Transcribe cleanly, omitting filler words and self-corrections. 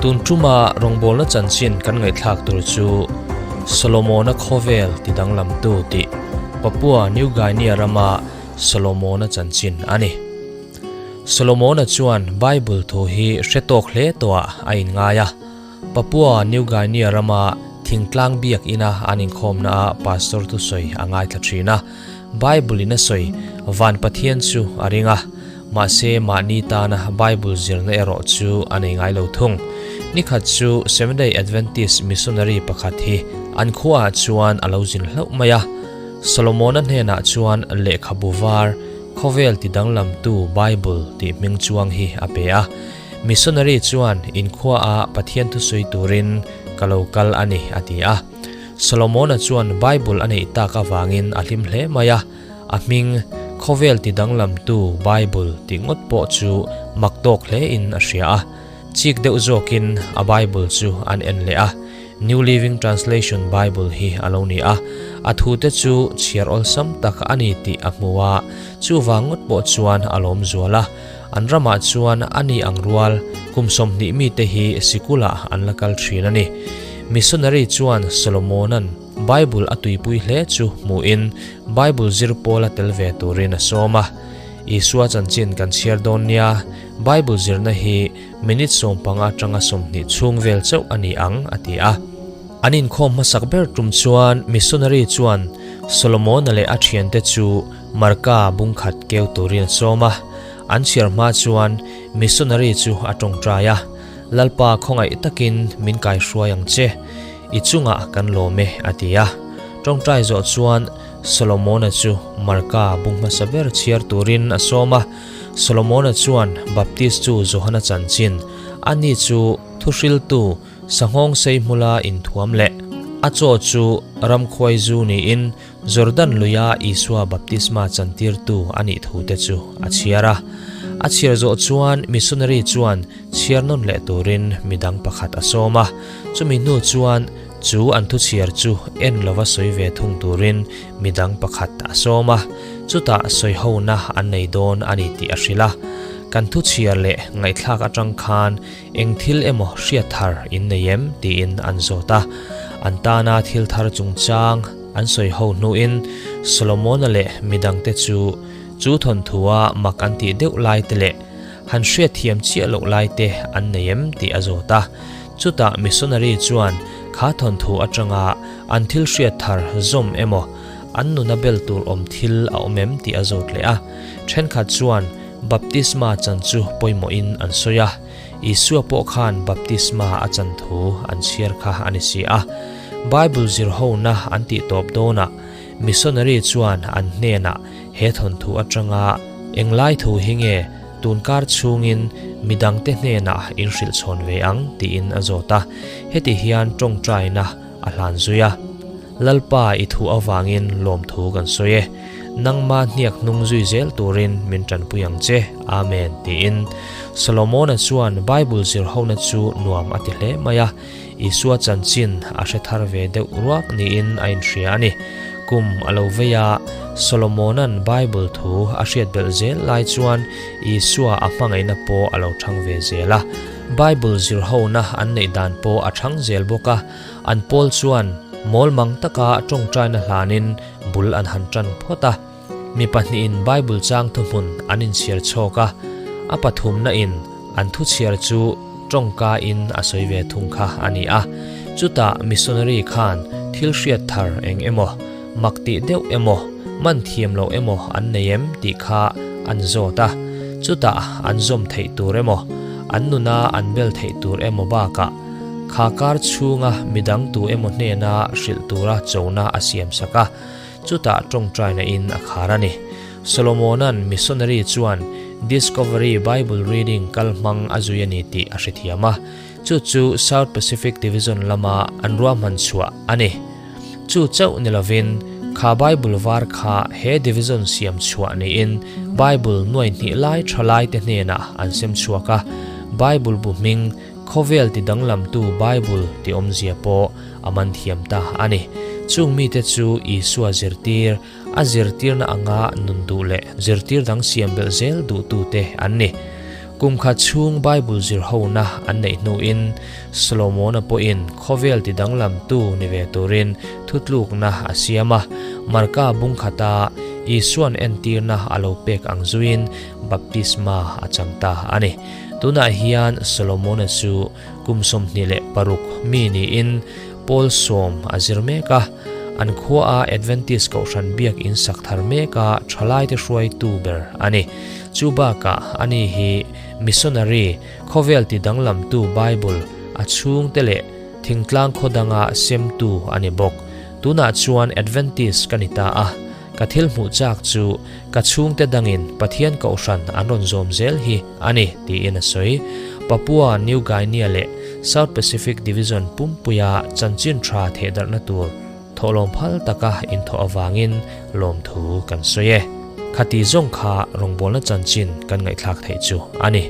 Tun tuma rawngbawlna chanchin kan ngaihthlak tur chu Solomona khawvel tidanglamtu tih Papua New Guinea rama Solomona chanchin a ni. Solomona chuan Bible thu hi hre tawk hle tawhah a inngai a. Papua New Guinea rama thingtlang biak ina an inkhawmnaah pastor thusawi a ngaithla thin a. Bible in a sawi van Pathian chu a ring a, mahse mahni tana Bible zirna erawh chu a nei ngai lo thung. Nikhat chu Seventh-day Adventist missionary pakhat hi an khuaah chuan a lo zin hlauh mai a. Solomona hnenah chuan lehkhabu var khawvel tidanglamtu Bible tih hming chuang hi a pe a. Missionary chuan inkhuaah Pathian thusawi turin ka lo kal a ni a ti a. Solomona chuan Bible a neih tak avangin a hlim hle mai a, a hming, Khawvel tidanglamtu Bible tih ngawt pawh chu mak tawk hlein a hria a. Chik deuh zawkin a Bible chu an en leh a, New Living Translation Bible hi a lo ni a, a thute chu chhiar awlsam tak a ni tih a hmu a, chuvang ngawt pawh chuan a lawm zual a. An ramah chuan a ni ang rual kum 20 mite hi sikulah an la kal thin a ni. Missionary chuan Solomona'n Bible a tuipui hle chu hmuhin Bible zir pawl a tel ve turin a sawm a. Isua chanchin kan chhiar dawn nia, Bible zirna hi minute 15 atanga 20 chhung vel chauh a ni ang, a ti a. An inkhawm hmasak ber tum chuan missionary chuan Solomona leh a thiante chu Marka bungkhat keu turin a sawm a, an chhiar hma chuan missionary chu a tawngtai a, Lalpa khawngaih takin min kaihruai ang che, i chungah kan lawm e a ti a. Tawngtai zawh chuan Solomona chu Marka bung hmasa ber chhiar turin a sawm a, Solomona chuan Baptist chu Johana chanchin, ani chu thuhriltu, Sanghawng sei hmula inthuam leh a chaw chu ramkhuai zu niin Jordan luia Isua baptisma chantirtu a nih thute chu a chhiar a. A chhiar zawh chuan missionary chuan chhiar nawn leh turin midang pakhat a sawm a. Chumi hnu chuan chu an thu chhiar chu en lova sawi ve thung turin midang pakhat a sawm a. Chutah sawi hona an nei dawn a ni tih a hrilh a. Kan thu chhiar leh ngaihthlak atang khan Eng thil emaw hriat thar in nei em? tiin an zawt a. An tana thil thar chungchang an sawi ho hnuin Solomona leh midangte chu chu thawnthua mak an tih deuh lai te leh han hriatthiam chiah loh lai te an nei em tih a zawt a. Chutah missionary chuan kha thawnthu atanga an thil hriat thar zawm emaw an nuna bel tur awm thil a awm em tih a zawt leh a. Thenkhat chuan Baptisma chan chu pawimawhin an sawi a, Isua pawh khan baptisma a chan thu an chhiar kha a ni si a. Bible zirhona an tih tawp dawnah missionary chuan an hnenah he thawnthu atanga englai thu hi nge tunkar chhungin midangte hnenah in hrilh chhawn ve ang tiin a zawt a, heti hian tawngtaina a hlan zui a. Lalpa i thu avangin lawmthu kan sawi e. Nangma hniak hnung zui zel turin min tanpui ang che, Amen, tiin. Solomona chuan Bible zirhona chu nuam a ti hle mai a, Isua chanchin a hre thar ve deuh ruak niin a inhria a ni. Kum a lo vei a, Solomona'n Bible thu a hriat belh zel lai chuan Isua a hmangaihna pawh a lo thang ve zel a. Bible zirhona an neih dan pawh a thang zel bawk a, an pawl chuan mawlmang taka tawngtaina hlanin bul an han tan phawt a. Mi pahnihin Bible chang thuhmun an inchhiar chhawk a, a pathumna in an thuchhiar chu tawngka in a sawi ve thung kha a ni a. Chutah missionary khan thil hriat thar eng emaw, mak tih deuh emaw, man thiam loh emaw an nei em tih kha an zawt a. Chutah an zawm theih tur emaw, an nuna an bel theih tur emaw bakah, Kha kar chhunga midang tu emaw hnena hrilh tura chona a siam sak a, chutah tawngtaina in a khar a ni. Solomona'n missionary chuan Discovery Bible Reading kal hmang a zui a ni tih a hrethiam a, chu chu South Pacific Division lama an ruahman chhuah a ni. Chu chauh ni lovin, kha Bible var kha he division siam chhuah niin Bible nuai hnih lai tha laite hnenah an sem chhuak a, Bible bu hming Khawvel ti danglamtu Bible ti awmzia pawh a man thiam ta a ni. Chung mite chu Isua zirtir, a zirtirna anga nun duh leh zirtir dang siam belh zel duhtute an ni. Kum khat chhung Bible zirhona an neih hnuin Solomona pawhin khawvel tidanglamtu ni ve turin thutlukna a siam a, Marka bung khata Isua'n entirna a lo pek ang zuiin baptisma a chang ta a ni. Tunah hian Solomona chu kum 26 mi niin pawl sawm a zir mek a, an khuaa Adventist Kohhran biak in sak thar meka thalaite hruaitu ber a ni. Chu bakah ani hi missionary, khawvel tidanglamtu Bible a chhungte leh thingtlang khaw danga semtu a ni bawk. Tunah chuan Adventist ka ni ta a, ka thil hmuh chak chu ka chhungte dangin Pathian Kohhran an rawn zawm zel hi a ni, tiin a sawi. Papua New Guinea leh South Pacific Division pumpuia chanchin tha thehdarhna tur thawhlawm phal taka inthawh avangin lawmthu kan sawi e. Khati zawng kha rawngbawlna chanchin kan ngaihthlak theih chu a ni.